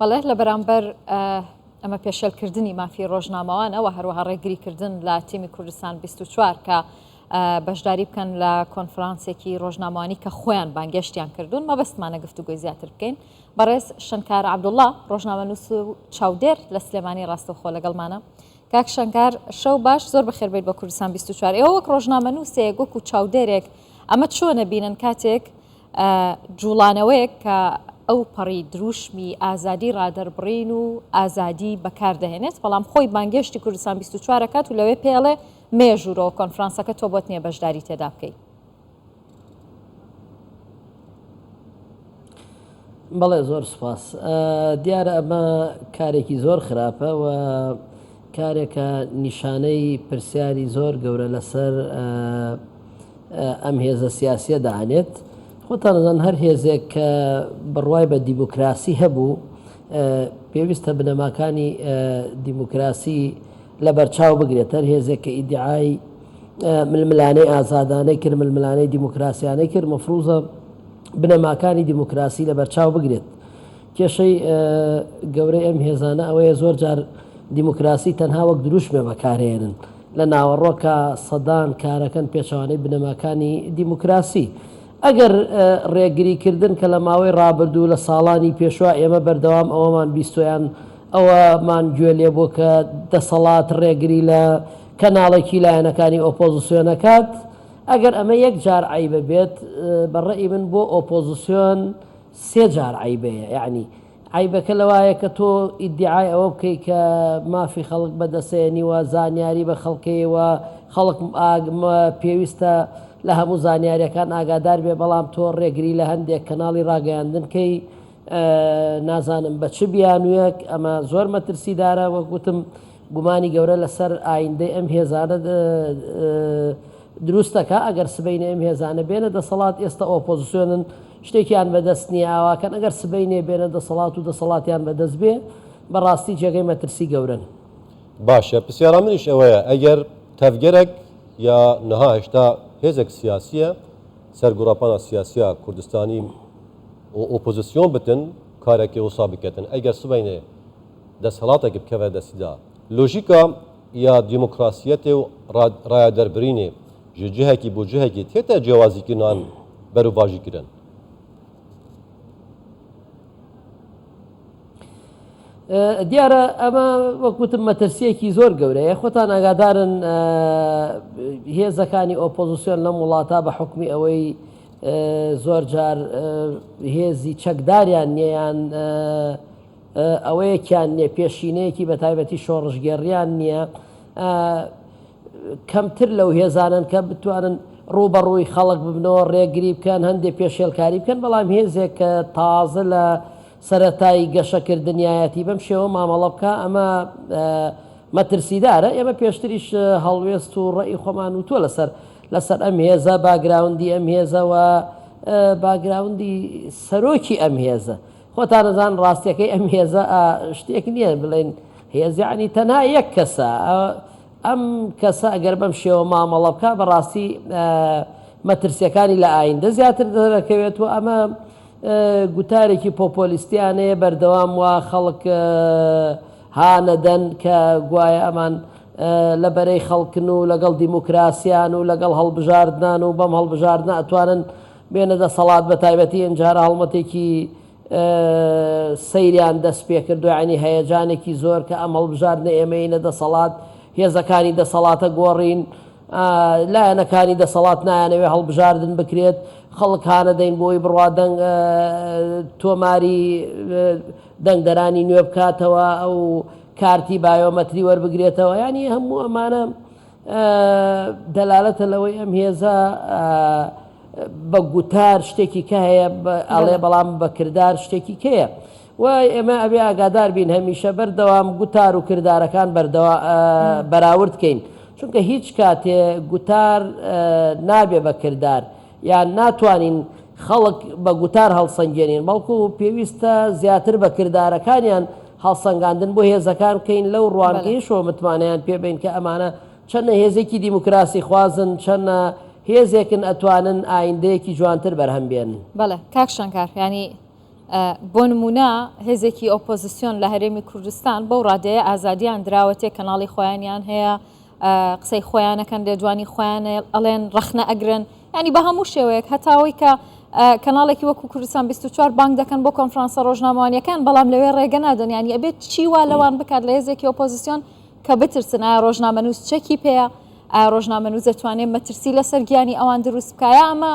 بەڵێ لە بەرامبەر ئەمە پێشێلکردنی مافی ڕۆژنامەوانە و هەروەها ڕێگریکردن لە تیمی کوردستان 24 کە بەشداری بکەن لە کۆنفرانسێکی ڕۆژنامەوانی کە خۆیان بانگێشتیان کردوون مەبەستمانە گفتوگۆی زیاتر بکەین بەڕێز شنکار عەبدوڵڵا ڕۆژنامەنووس و چاودێر لە سلێمانی ڕاستەوخۆ لەگەڵمانە کاک شنکار شەو باش زۆر بەخێر بێیت بۆ کوردستان 24 ئێوە وەک ڕۆژنامەنووسێک وەکو چاودێرێک ئەمە چۆنە بینن کاتێک جوڵانەوەیەک کە ئەوپەڕی دروشمی ئازادی ڕادەربڕین و ئازادی بەکاردەهێنێت، بەڵام خۆی بانگێشتی کوردستان 24 ئەکات و لەوێ پێی ئەڵێ مەیە ژوورەوە کۆنفرانسەکە تۆ بۆت نییە بەشداری تێدا بکەی. بەڵێ زۆر سوپاس. دیارە ئەمە کارێکی زۆر خراپە و کارێکە نیشانەی پرسیاری زۆر گەورە لەسەر ئەم هێزە سیاسیە دائەنێت. خۆتان ئەزانن هەر هێزێک کە بڕوای بە دیموکراسی هەبوو پێویستە بنەماکانی دیموکراسی لەبەرچاو بگرێت. هەر هێزێک کە ئیدعای ململانێی ئازادانەی کرد، ململانێی دیموکراسیانەی کرد، مەفروزە بنەماکانی دیموکراسی لەبەرچاو بگرێت. کێشەی گەورەی ئەم هێزانە ئەوەیە زۆر جار دیموکراسی تەنها وەک دروشمێ بەکارێنن. لە ناوەڕۆکا سەدان کارەکەن پێچەوانەی بنەماکانی دیموکراسی. ئەگەر ڕێگری کردن کە لە ماوەی ڕابردوو لە ساڵانی پێشوا ئێمە بەردەوام ئەوەمان بیستوە یان ئەوەمان گوێ لێ بووە کە دەسەڵات ڕێگری لە کەناڵێکی لایەنەکانی ئۆپۆزسیۆن ئەکات، ئەگەر ئەمە یەک جار عەیبە بێت بە ڕەئی من بۆ ئۆپۆزسیۆن سێ جار عەیبەیە یەعنی عەیبەکە لەوایە کە تۆ ئیدیعای ئەوە بکەی کە مافی خەڵک بەدەسێنی و زانیاری بە خەڵکەی و خەڵک پێویستە لە هەموو زانیاریەکان ئاگادار بێ بەڵام تۆ ڕێگری لە هەندێک کەناڵی ڕاگەیاندن کەی نازانم بە چ بیانوویەک ئەمە زۆر مەترسیدارە وەک وتم گومانی گەورە لەسەر ئایندەی ئەم هێزانە دروست دەکا ئەگەر سبەینێ ئەم هێزانە بێنە دەسەڵات ئێستا ئۆپۆزسیۆنن شتێکیان بەدەست نییە ئاواکەن ئەگەر سبەینێ بێنە دەسەڵات و دەسەڵاتیان بەدەست بێ بەڕاستی جێگەی مەترسی گەورەن. باشە پرسیارا منیش ئەوەیە ئەگەر تەڤگەرەک یا نها هێشتا هێزێک سیاسیە سەر گوڕاپانا سیاسیا کوردستانی و ئۆپۆزسیۆن بتن کارەکێ وسا بکەتن ئەگەر سبەینێ دەسهەڵاتەک بکەڤە دەسیدا لۆژیکا یا دیموکراسیەتێ و ڕایادەربرینێ ji cihekî bo cihekî tête cewazîkirinan berovajîkirin. دیارە ئەمە وەک وتم مەترسیەکی زۆر گەورەیە خۆتان ئاگادارن هێزەکانی ئۆپۆزیسیۆن لەم وڵاتە بە حکومی ئەوەی زۆر جار هێزی چەکداریان نییە ئەوەیەکیان نییە پێشینەیەکی بە تایبەتی شۆڕشگێڕیان نییە کەمتر لەو هێزانەن کە بتوانن ڕووبەڕووی خەڵک ببنەوە، ڕێگری بکەن، هەندێ پێشێلکاری بکەن، بەڵام هێزێک کە تازە لە سەرەتای گەشەکردنیایەتی بەم شێوە مامەڵە بکا، ئەمە مەترسیدارە. ئێمە پێشتریش هەڵوێست و ڕەئی خۆمان وتووە لەسەر لەسەر ئەم هێزە، باگراوندی ئەم هێزە و باگراوندی سەرۆکی ئەم هێزە. خۆتان ئەزانن ڕاستیەکەی ئەم هێزە شتێک نییە بڵێن هێز یعنی تەنها یەک کەسە ئەم کەسە ئەگەر بەم شێوە مامەڵە بکە بەڕاستی مەترسیەکانی لە ئایندە زیاتر دەرەکەوێت و ئەمە گوتارێکی پۆپۆلیستیانەیە بەردەوام وا خەڵک هانەدەن کە گوایە ئەمان لە بەرەی خەڵکن و لەگەڵ دیموکراسیان و لەگەڵ هەڵبژاردنان و بەم هەڵبژاردنە ئەتوانن بێنە دەسەڵات بەتایبەتی ئەمجارە هەڵمەتێکی سەیریان دەست پێکردو یانی هەیەجانێکی زۆر کە ئەم هەڵبژاردنە ئێمەینە دەسەڵات هێزەکانی دەسەڵاتە گۆڕین لایەنەکانی دەسەڵات نایانەوێ هەڵبژاردن بکرێت خەڵک هانەدەین بۆی بڕوا دەنگ تۆماری دەنگدەرانی نوێ بکاتەوە ئەو کارتی بایۆمەتری وەربگرێتەوە ینی هەموو ئەمانە دەلالەتە لەوەی ئەم هێزە بە گوتار شتێکی کە هەیە ئەڵێ بەڵام بە کردار شتێکی کەیە و ئێمە ئەبێ ئاگادار بین هەمیشە بەردەوام گوتار و کردارەکان بەردەوا بەراورد کەین چونکە هیچ کاتێ گوتار نابێ بە کردار یان ناتوانین خەڵک بە گوتار هەڵسەنگێنین بەڵکو پێویستە زیاتر بە کردارەکانیان هەڵسەنگاندن بۆ هێزەکان بکەین لەو ڕوانگەیەشەوە متمانەیان پێ بەین کە ئەمانە چەندە هێزێکی دیموکراسی خوازن چەندە هێزێکن ئەتوانن ئایندەیەکی جوانتر بەرهەم بێنن. بەڵێ کاک شەنکار یانی. بۆ نموونە هێزێکی ئۆپۆزسیۆن لە هەرێمی کوردستان بەو ڕادەیە ئازادیان دراوەتێ کەناڵی خۆیانیان هەیە قسەی خۆیانەکەن لێدوانی خۆیان ئەڵێن ڕەخنە ئەگرن ینی بە هەموو شێوەیەک هەتاوەی کە کەناڵێکی وەکو کوردستان 24 بانگ دەکەن بۆ کۆنفرانسە ڕۆژنامەوانیەکان بەڵام لەوێ ڕێگە نادەن ینی ئەبێت چی وا لەوان بکات لە هێزێکی ئۆپۆزیسیۆن کە بترسن ئایا ڕۆژنامەنووس چەکی پێیە ئایا ڕۆژنامەنووس دەتوانێت مەترسی لەسەر گیانی ئەوان دروست بکا یا ئەمە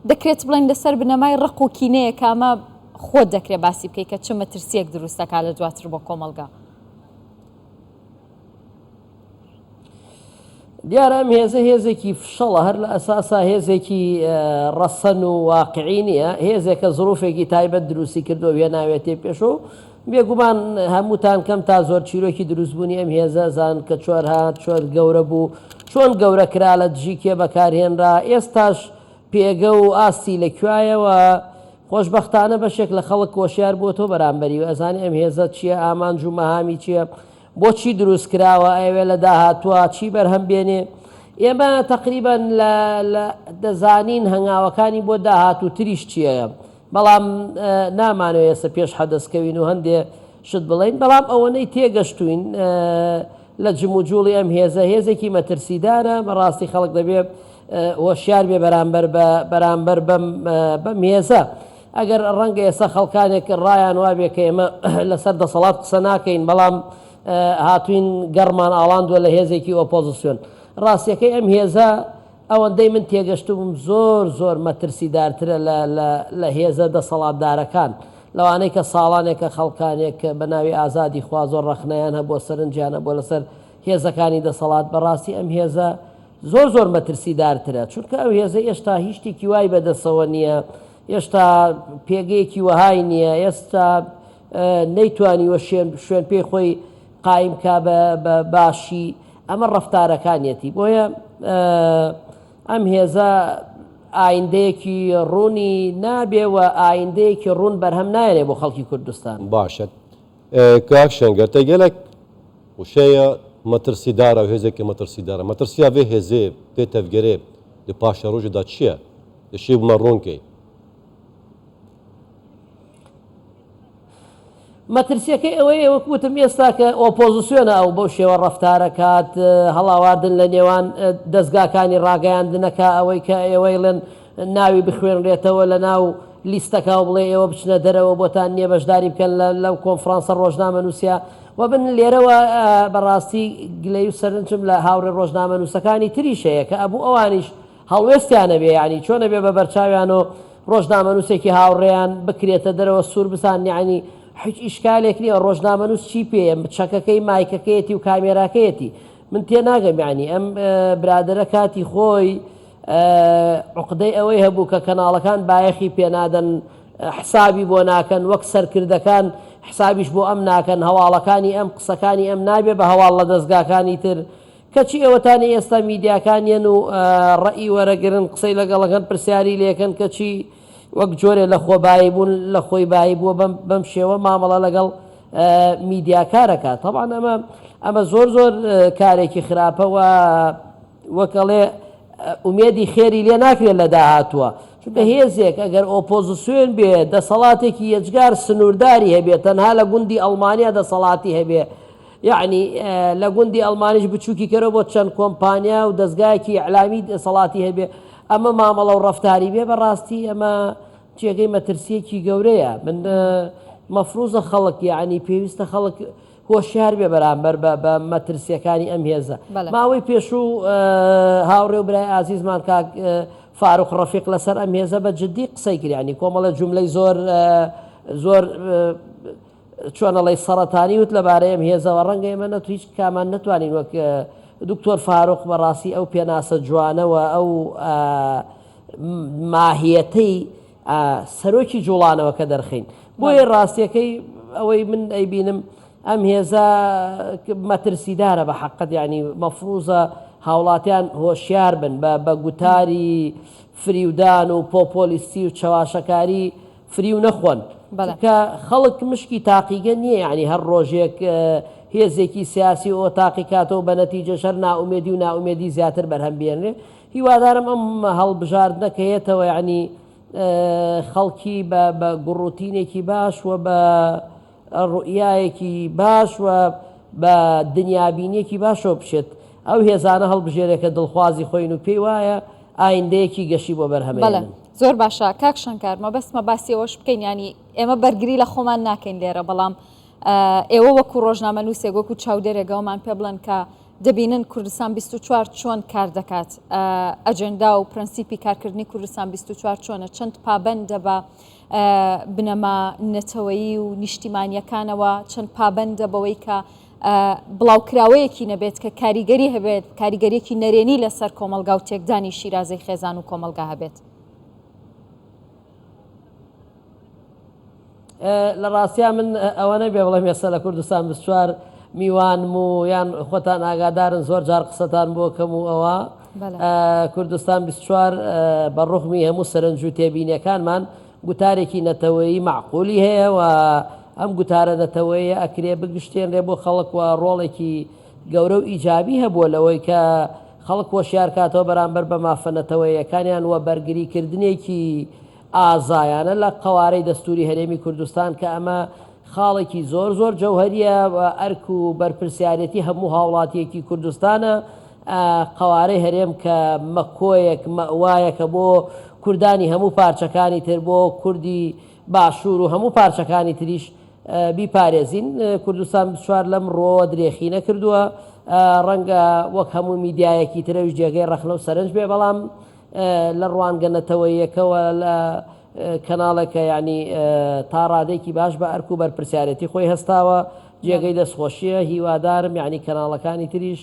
دەکرێت بڵێن لەسەر بنەمای ڕق و کینەیە کە ئەمە خۆت دەکرێت باسی بکەیت کە چ مەترسییەک دروست دەکات لە دواتر بۆ کۆمەڵگا؟ دیارە ئەم هێزە هێزێکی فشەڵە، هەر لە ئەساسا هێزێکی ڕەسەن و واقعی نییە، هێزێکە زروفێکی تایبەت دروستی کردووە و هێناوێتێ پێش و بێگومان هەمووتان کەم تا زۆر چیرۆکی دروستبوونی ئەم هێزە زان کە چۆر هات، چۆن گەورە بوو، چۆن گەورە کرا، لە دژی کێ بەکارهێنرا، ئێستاش پێگە و ئاستی لە کوایە و خۆشبەختانە بەشێک لە خەڵک هۆشیار بووەتەوە بەرامبەری و ئەزانێ ئەم هێزە چییە، ئامانج و مەهامی چییە، بۆچی دروست کراوە، ئەیەوێ لە داهاتووا چی بەرهەم بێنێ. ئێمە تەقریبەن لە لە دەزانین هەنگاوەکانی بۆ داهاتووتریش چییە، بەڵام نامانەوێ ئێستا پێش حەدەس کەوین و هەندێ شت بڵێین، بەڵام ئەوەنەی تێگەشتووین لە جموجوڵی ئەم هێزە، هێزێکی مەترسیدارە، بەڕاستی خەڵک دەبێ هۆشیار بێ بەرامبەر بە بەرامبەر بەم بەم هێزە. ئەگەر ڕەنگە ئێستا خەڵکانێک ڕایان وابێ کە ئێمە لەسەر دەسەڵات قسە ناکەین، بەڵام هاتوین گەڕمان ئاڵاندووە لە هێزێکی ئۆپۆزسیۆن. ڕاستیەکەی ئەم هێزە ئەوەندەی من تێگەشتبووم زۆر زۆر مەترسیدارترە لە لە لە هێزە دەسەڵاتدارەکان، لەوانەی کە ساڵانێکە خەڵکانێک بە ناوی ئازادیخوازەوە ڕەخنەیان هەبووە، سەرنجیان هەبووە لەسەر هێزەکانی دەسەڵات، بەڕاستی ئەم هێزە زۆر زۆر مەترسیدارترە، چونکە ئەو هێزە ئێشتا هیچ شتێکی وای بەدەستەوە نییە، ئێشتا پێگەیەکی وەهای نییە، ئێستا نەیتوانیوە شوێن شوێن پێی خۆی قایم کا بە بە باشی، ئەمە ڕەفتارەکانیەتی، بۆیە ئەم هێزە ئایندەیەکی ڕوونی نابێ و ئایندەیەکی ڕوون بەرهەم نایەنێ بۆ خەڵکی کوردستان. باشە کاک شەنگەر تە گەلەک وشەیە مەترسیدارە و هێزێکی مەترسیدارە مەترسیا ڤێ هێزێ ڤێ تەڤگەرێ di paşerojê da çi ye؟ Dişê bi me ron key. مەترسیەکەی ئەوەیە وەک وتم ئێستا کە ئۆپۆزسیۆنە ئەو بەو شێوە ڕەفتارەکات هەڵاواردن لە نێوان دەزگاکانی ڕاگەیاندنەکە ئەوەی کە ئێوەیڵێن ناوی بخوێنرێتەوە لە ناو لیستەکە و بڵێ ئێوە بچنە دەرەوە بۆتان نییە بەشداری بکەن لەو کۆنفرانسە ڕۆژنامەنووسە و من لێرەوە بەڕاستی گلەی و سەرنجم لە هاوڕێ ڕۆژنامەنووسەکانی تریش هەیە کە ئەبوو ئەوانیش هەڵوێستیان هەبێ یانی چۆن ئەبێ بە بەرچاویان و ڕۆژنامەنووسێکی هاوڕێیان بکرێتە دەرەوە سوور بزان یانی هیچ ئیشکالێک نییە ڕۆژنامەنووس چی پێیە چەکەکەی مایکەکەیەتی و کامێراکەیەتی من تێناگەم یانی ئەم برادەرە کاتی خۆی عقدەی ئەوەی هەبوو کە کەناڵەکان بایەخی پێنادەن حسابی بۆ ناکەن وەک سەرکردەکان حسابیش بۆ ئەم ناکەن هەواڵەکانی ئەم قسەکانی ئەم نابێ بە هەواڵ لە دەستگاکانی تر کەچی ئەوەتانی ئێستا میدیاکان یەن و ڕەئی وەرەگرن قسەی لەگەڵەکەن پرسیاری لێکەن کەچی وەک جۆرێ لە خۆبایی بوون لە خۆی بایی بووە بەم بەم شێوە مامەڵە لەگەڵ میدیاکارەکە تەبان ئەمە ئەمە زۆر زۆر کارێکی خراپە و وەک ئەڵێ ئومێدی خێری لێ ناکرێت لە داهاتووە چونکە هێزێک ئەگەر ئۆپۆزیسیۆن بێ دەسەڵاتێکی یەجگار سنوورداری هەبێت تەنها لە گوندی ئەڵمانیا دەسەڵاتی هەبێ یەعنی لە گوندی ئەڵمانیش بچووکی کەرەوە بۆ چەند کۆمپانیا و دەزگایەکی ئیعلامی دەسەڵاتی هەبێ ئەمە مامەڵە و ڕەفتاری بێ بەڕاستی ئەمە جێگەی مەترسیەکی گەورەیە من مەفروزە خەڵک یعنی پێویستە خەڵک هۆشیار بێ بەرامبەر بە بە مەترسیەکانی ئەم هێزە ماوەی پێشوو هاوڕێ و برای ئازیزمان کاک فاروق ڕەفیق لەسەر ئەم هێزە بە جدی قسەی کرد یعنی کۆمەڵە جوملەی زۆر زۆر چۆن ئەڵێی سەڕەتانی وت لەبارەی ئەم هێزەوە ڕەنگە ئێمە نەت هیچ کامان نەتوانین وەک دکتۆر فاروق بەڕاستی ئەو پێناسە جوانەوە ئەو ماهیەتەی سەرۆکی جوڵانەوەکە دەرخین بۆیە ڕاستیەکەی ئەوەی من ئەیبینم ئەم هێزە مەترسیدارە بە حقت ینی مەفروزە هاوڵاتیان هۆشیار بن بە بە گوتاری فریودان و پۆپۆلیستی و چەواشەکاری فریو نەخۆن چونکە خەڵک مشکی تاقیگە نییە یعنی هەر ڕۆژێک هێزێکی سیاسی ئۆ تاقیکاتەوە بە نەتیجەش هەر نائومێدی و نائومێدی زیاتر بەرهەم بێنرێ هیوادارم ئەم هەڵبژاردنە کە یەتەوە یعنی. خەڵکی بە بە گوڕوتینێکی باش و بە ڕوئیایەکی باش و بە دنیابینیەکی باشەوە بچێت ئەو هێزانە هەڵبژێرێ کە دڵخوازی خۆین و پێی وایە ئایندەیەکی گەشی بۆ بەڵێ بەرهەمەێنن. زۆر باشە کاک شەنکار مەبەستمە باسی ئەوەش بکەین یانی ئێمە بەرگری لە خۆمان ناکەین لێرە بەڵام ئێوە وەکو ڕۆژنامەنووسێک وەکو چاودێرێک ئەوەمان پێ بڵێن کە دەبینن کوردستان 24 چۆن کار دەکات ئەجێندا و پرەنسیپی کارکردنی کوردستان 24 چۆنە چەند پابەندە بە بنەما نەتەوەیی و نیشتیمانیەکانەوە چەند پابەندە بەوەی کە بڵاوکراوەیەکی نەبێت کە کاریگەری هەبێت کاریگەریەکی نەرێنی لەسەر کۆمەڵگا و تێکدانی شیرازەی خێزان و کۆمەڵگا هەبێت. لە ڕاستیا من ئەوە نەبێ بڵێم ئێستا لە کوردستان 24 میوانم و یان خۆتان ئاگادارن زۆر جار قسەتان بۆ کەم و ئەوە کوردستان 24 بە ڕوخمی هەموو سەرنج و تێبینیەکانمان گوتارێکی نەتەوەیی مەعقولی هەیە و ئەم گوتارە نەتەوەیە ئەکرێ بگشتێنرێ بۆ خەڵک و ڕۆڵێکی گەورە و ئیجابی هەبووە لەوەی کە خەڵک هۆشیار کاتەوە بەرامبەر بە مافە نەتەوەیەکانیان و بەرگریکردنێکی ئازایانە لە قەوارەی دەستووری هەرێمی کوردستان کە ئەمە خاڵێکی زۆر زۆر جەوهەریە و ئەرک و بەرپرسیارێتی هەموو هاوڵاتیەکی کوردستانە قەوارەی هەرێم کە مەکۆیەک مەوایەکە بۆ کوردانی هەموو پارچەکانی تر بۆ کوردی باشوور و هەموو پارچەکانی تریش بیپارێزین کوردستان 24 لەم ڕۆوە درێخی نەکردووە ڕەنگە وەک هەموو میدیایەکی ترەویش جێگەی ڕەخنە و سەرنج بێ بەڵام لە ڕوانگە نەتەوەییەکەوە لە کەناڵێکە یانی تا ڕادەیەکی باش بە ئەرک و بەرپرسیارێتی خۆی هەستاوە جێگەی دەستخۆشیە هیوادارم یعنی کەناڵەکانی تریش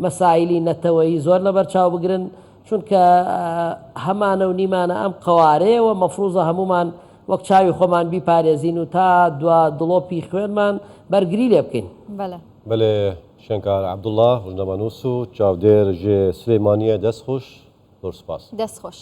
مەسایلی نەتەوەیی زۆر لەبەر چاو بگرن چونکە هەمانە و نیمانە ئەم قەوارەیەوە مەفروزە هەمومان وەک چاوی خۆمان بیپارێزین و تا دوا دڵۆپی خوێنمان بەرگری لێ بکەین. بەلێ. بەلێ شەنکار عەبدوڵا ڕۆژنامەنووس و چاودێر ژێ سلێمانیە دەست خوش زۆر سوپاس. دەست خۆش.